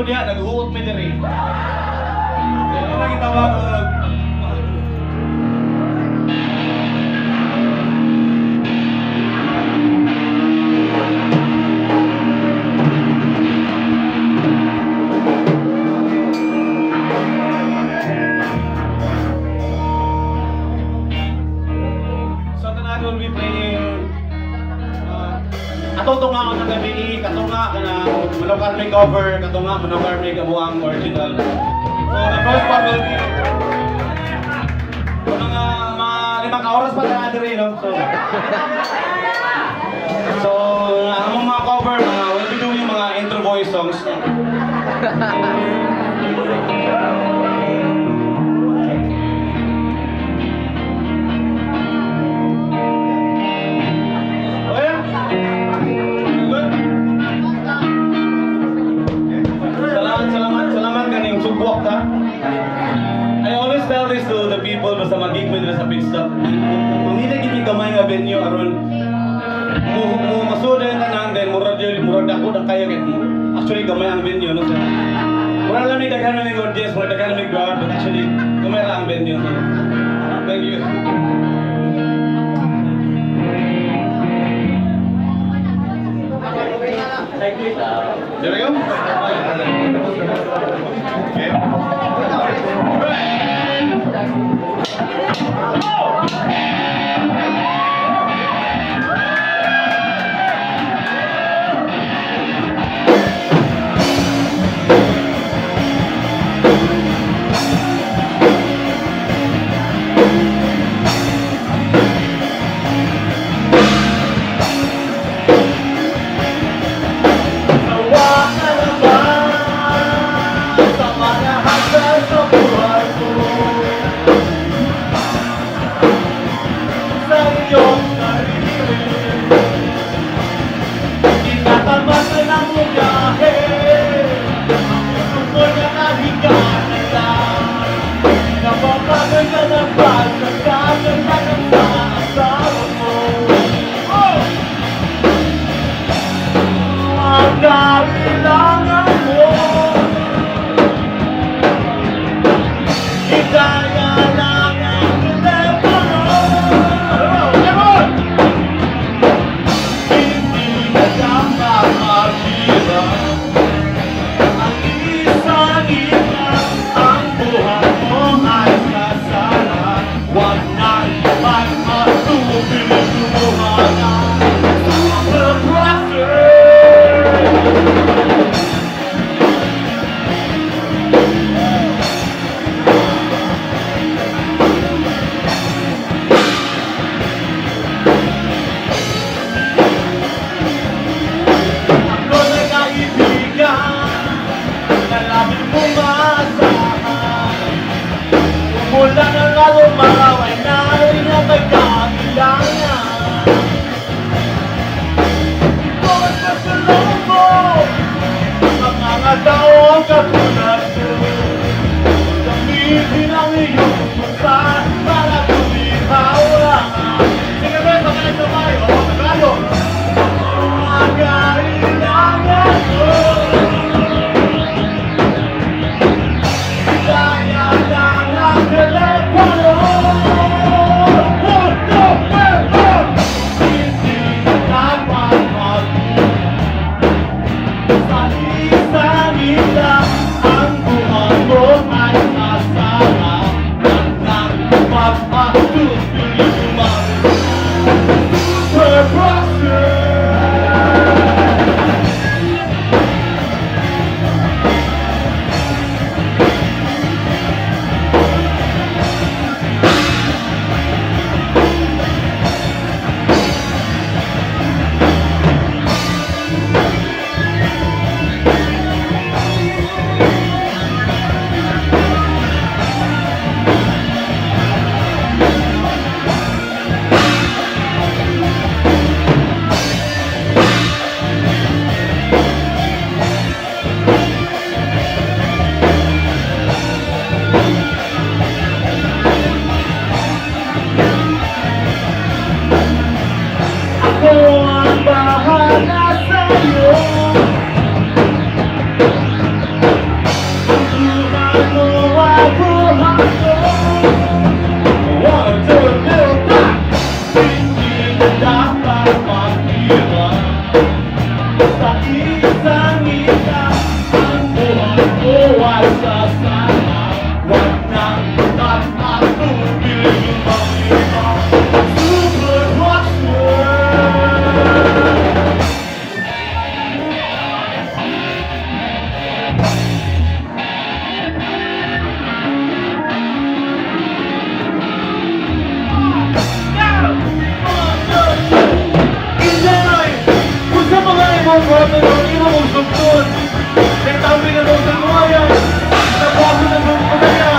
mo diha, naghuot mi diri. Kaya lang gitawag og So tonight we'll be playing atong tunga sa gabi, katunga kana Manok Army cover, katunga Manok Army kabuang original. So the first part will be mga 5 ka oras pa na diri, no? So ang among mga cover, mga we'll be doing mga intro voice songs. Okay? Good? Salamat, salamat, salamat kaning sugwak ta. I always tell this to the people basta mag-gig mo nila sa pit stop. Mangita gid mi gamay nga venue aron mo masuod ang tanan, then murag murag dako ang kaya kay actually gamay ang venue, no? So, murag lang may daghan may audience, murag daghan may crowd, but actually gamay ra ang venue. So, thank you. There we go. Okay. Right. Oh! Imong buhaton ang imong mong sugton. Nagtambi na daw sa luwayan. Nabuhaton na daw sa kanya.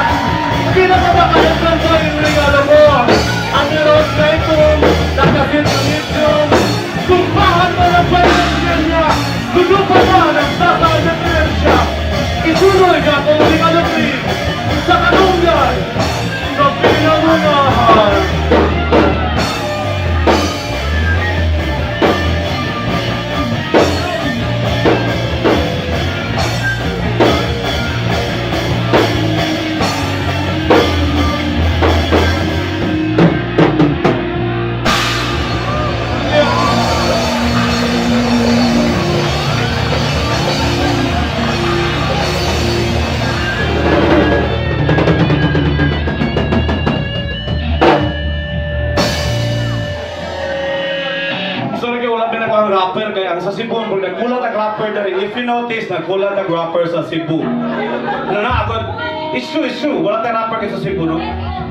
Pinakamakayaglan sa iyong regalo mo. Ang meron na itong nakasit ng lithium. Kumbahan mo ng pagkakas niya. Tulupa na ng sasal na siya. Ituloy ka kung likalapin sa kanungan sa pinangunahan. Sorry kay wala pa ang rapper kay ang sa Cebu ang nagkulat ang rapper dari. If you notice, nagkulat ang rapper sa Cebu. Ano na ako, it's true, it's true. Wala tayong rapper kay sa Cebu, no?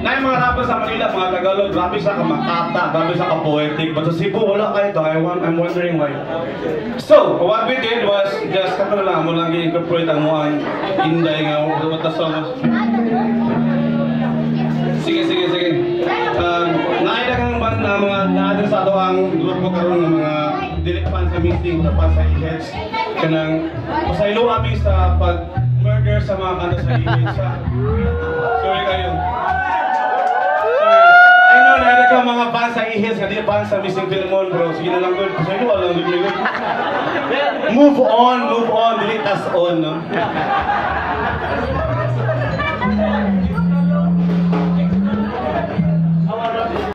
Na yung mga rapper sa Manila, mga Tagalog, grabe sa kamakata, grabe sa ka-poetic. But sa Cebu, wala kayo to. I'm wondering why. So, what we did was, just kato na lang, mo lang i-incorporate ang muang inday nga, what the song was. Sige, sige, sige. Naay kang band na mga naadin sa ato ang grupo karon ng mga dili fan sa Missing, mga fan sa E-Heads. Kanang pasaylo kami sa pag murder sa mga kanta sa E-Heads. Sorry kayo. Sorry. I know na ka mga fan sa E-Heads nga dili fan sa Missing Filmon, bro. Sige na lang gud. Pasaylo lang gud gud. Move on, dili tas on, no?